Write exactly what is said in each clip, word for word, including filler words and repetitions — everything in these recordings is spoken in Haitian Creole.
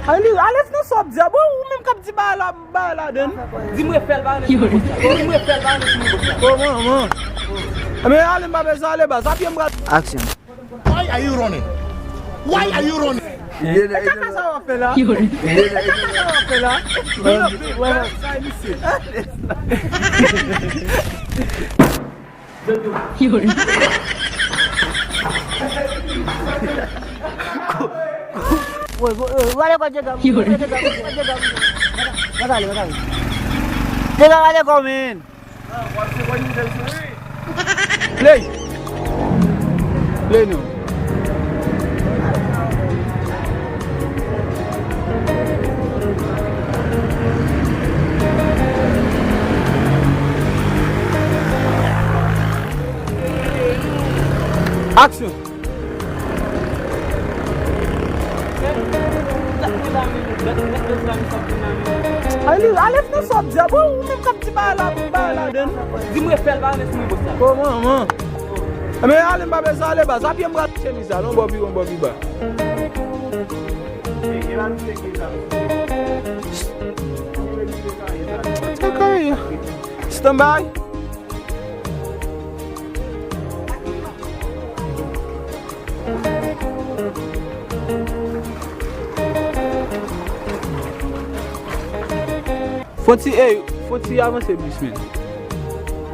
Ay, li, Alex, nan sa w ap di a, bon, ou menm k ap di bagay la, bagay ladann. Di m refè l, bagay nan sou boss la. Di m refè l, bagay nan sou boss la. Bon, bon, bon. Ebyen, ale, m pa bezwen ale, baz. A pye m pral. Aksyon. Why are you running? Why are you running? E kaka sa w ap fè la? E kaka sa w ap fè la? Wè, wè, sa e misye. Yo. Woy, woy, woy, wale kwa Djega. Yo. Djega, Djega, Djega. Djega, wale kwa, men. Play. Play nou. Aksyon. Ay, li, Alex, nan sa w ap di a, bon, ou menm k ap di bagay la, bagay ladann. Di m refè l, bagay nan sou boss la. Kòman, man? Ebyen, ale, m pa bezwen ale, baz. A pye m pral chemiz la, non, bò pi wo, bò pi ba. Stand by. Fon ti, ey, fon ti avanse plis, men.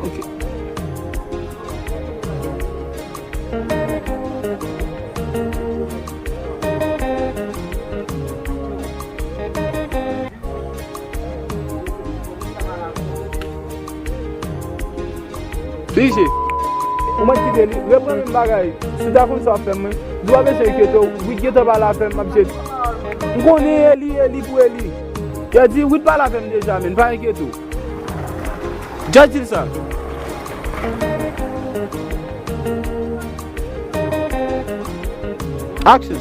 Ok. Fije. Ou mèt kite li, reprann menm bagay. Si w ta konn sa w ap fè mwen, di w pa bezwen enkyete w, Wid gentan pale avè m, m ap jete. M konnen e li, e li pou e li. Yo di, Wid pale avè m deja, men pa enkyete w. Just di l sa. Action.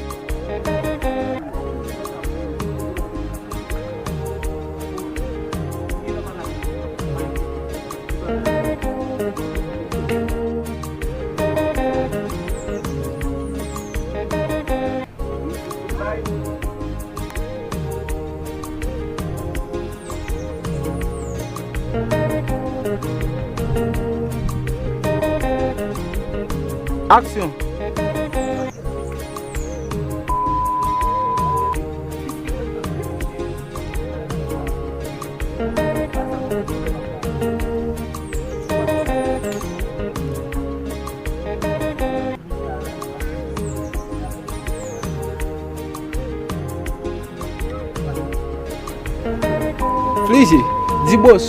Aksyon. Flije, di bòs,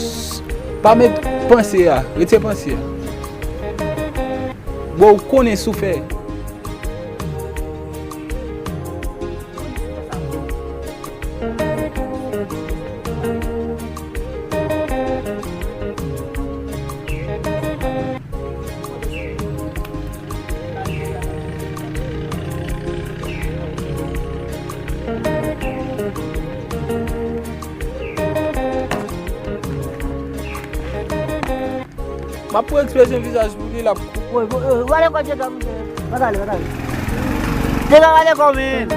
pa met panse a, retire panse a. Bro, ou konnen soufè. M ap pran ekspresyon vizaj pou li, l ap kou. Woy, woy, woy, wale kò Djega, monchè. Pa t ale, pa t ale. Djega, wale kò, men.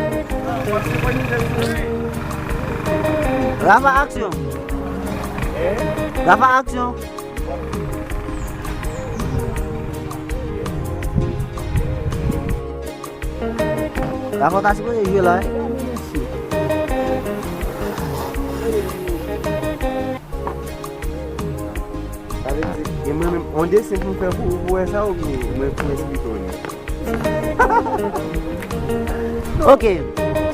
Rafa, aksyon. Rafa, aksyon. Rafa ta sipoze jwe la, wi. Sa vle di, e mwen menm, on desen pou m fè pou, pou wè sa oubyen mwen pou esplike w li? Ok.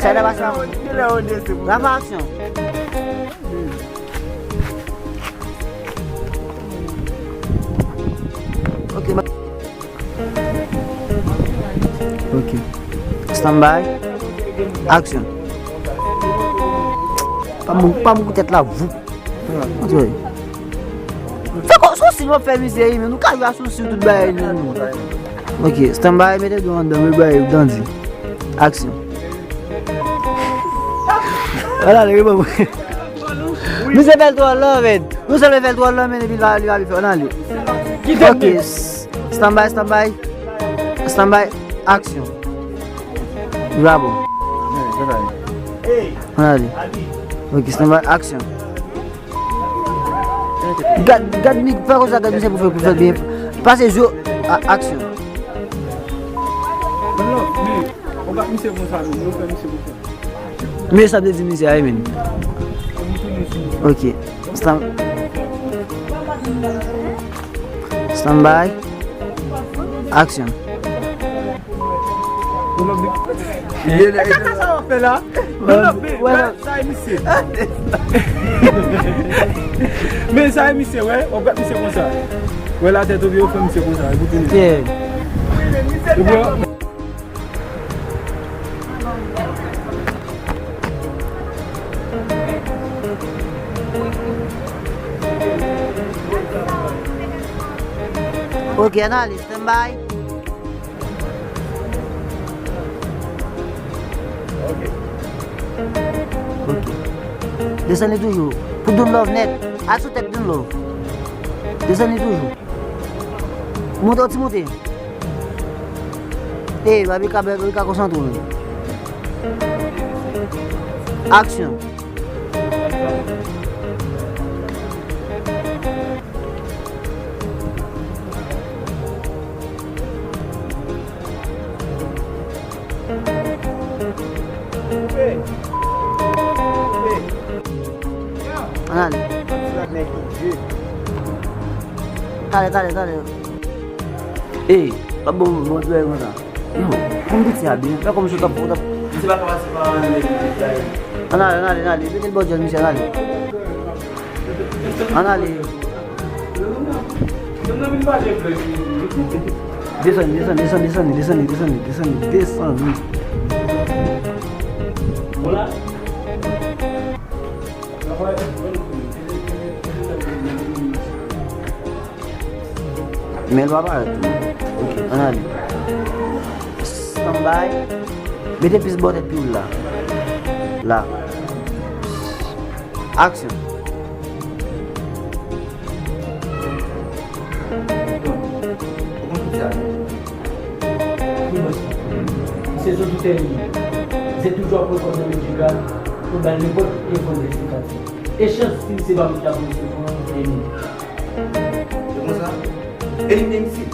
Sa ta pase la. Rafa, aksyon. Ok. Ok. Stand by. Action. Pa mou, pa mou tèt la, voup. Antre. Fè kò, sou si w ap fè mizè, men nou ka jwe a sou si tout bagay, non. Ok, stand by, mete dlo anndan, mete bagay, dandi. Action. Wala, lè, bon. Misye fè l twò lò, men. Nou sèlman fè l twò lò, men epi li pa, li pa vle fè, nan li. Ok, s-, stand by, stand by. Stand by, action. Li pa bon. Ann ale. Ok, stand by, action. Gad, gad, mi, fè konsa, gad misye pou fè, pou fè byen. Pase zo, a, action. Non, non, men, ou pa misye konsa, non, ou fè misye konsa. Men sa vle di misye a, men. Ok. Stand, stand by. Action. E kaka sa w ap fè la? Non, non, men, wè, sa e misye. Men sa e misye, wè, w ap gad misye konsa. Wè la tèt ou byen, ou fè misye konsa, epi tounen. Yeah. Ou byen? Ok, ann ale, stand by. Ok. Desann li toujou. Pou Doun Love nèt. Al sou tèt Doun Love. Desann li toujou. Monte, yon ti monte. Ey, Babika, Babika, konsantre w. Action. Ann ale. Talè, talè, talè. Ey, pa bon, bon, bon, konsa. Yo, kòm piti a byen, fè kòm si w t ap, w t ap. Misye pa ka pase pa ann ale, misye. Ann ale, ann ale, ann ale. Mete l bò dyòl misye, ann ale. Ann ale. Desann, desann, desann. Men l pa parèt tou. Ok, ann ale. Stand by. Mete plis bò tèt pye w la. La. Action. Misye sou tout tèren li. Misye toujou ap rekòd nan medikal pou bay nenpòt enfòm eksplikatif. E chans si misye pa mete la polis yo pran, e nou. Se konsa? E li menm si.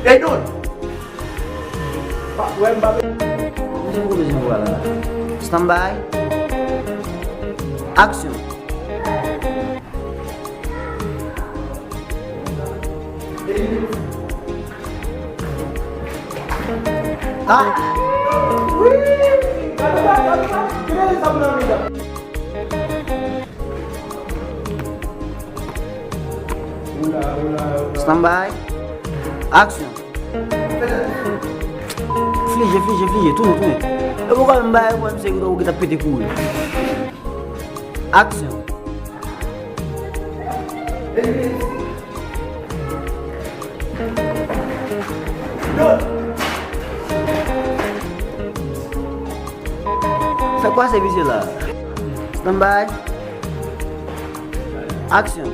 Ey, Don! Pa, wè, m pa. Mwen se pwofesyon vwa la. Stand by. Action. Ah! Wi! Gade sa, gade sa. Gade sa, gade sa. Stand by. Action. Flije, flije, flije. Tounen, tounen. E poukwa m bay, mwen, misye ou gentan pete kouri. Action. Fè kwa se misye la. Stand by. Action.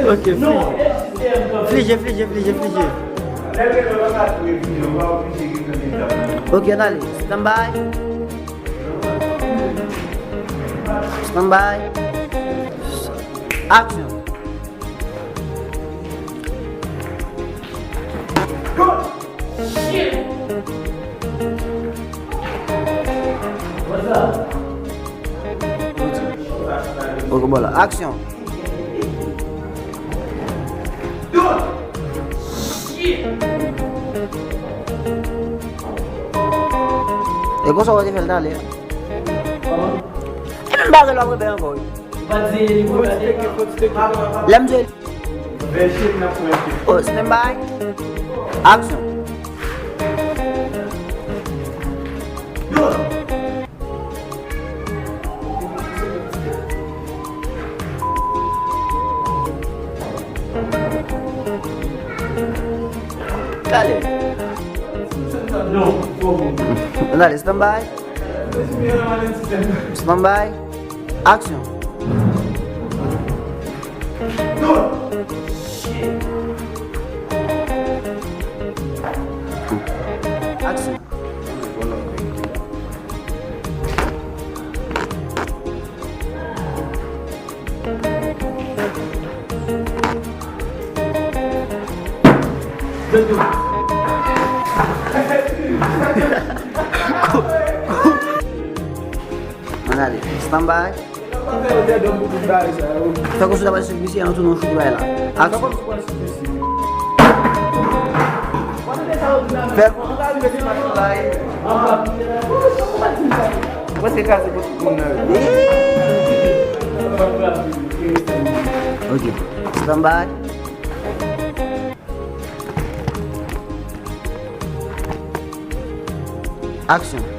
Ok, flije. Flije, flije, flije, flije. Ok, ann ale. Stand by. Stand by. Action. Ok, bon la. Action. E konsa w te fè l talè. E menm bagay la w repè ankò wi. Lè m jwe. Oh, stand by. Action. Talè. Ann ale, stand by. Stand by. Action. Action. Ann ale. Stand by. Fè konsi w ta pral swiv misye, an tou non, chouke bay la. Aksyon. Fè. Ou prèske kraze pou tout moun nan yo. Ok. Stand by. Aksyon.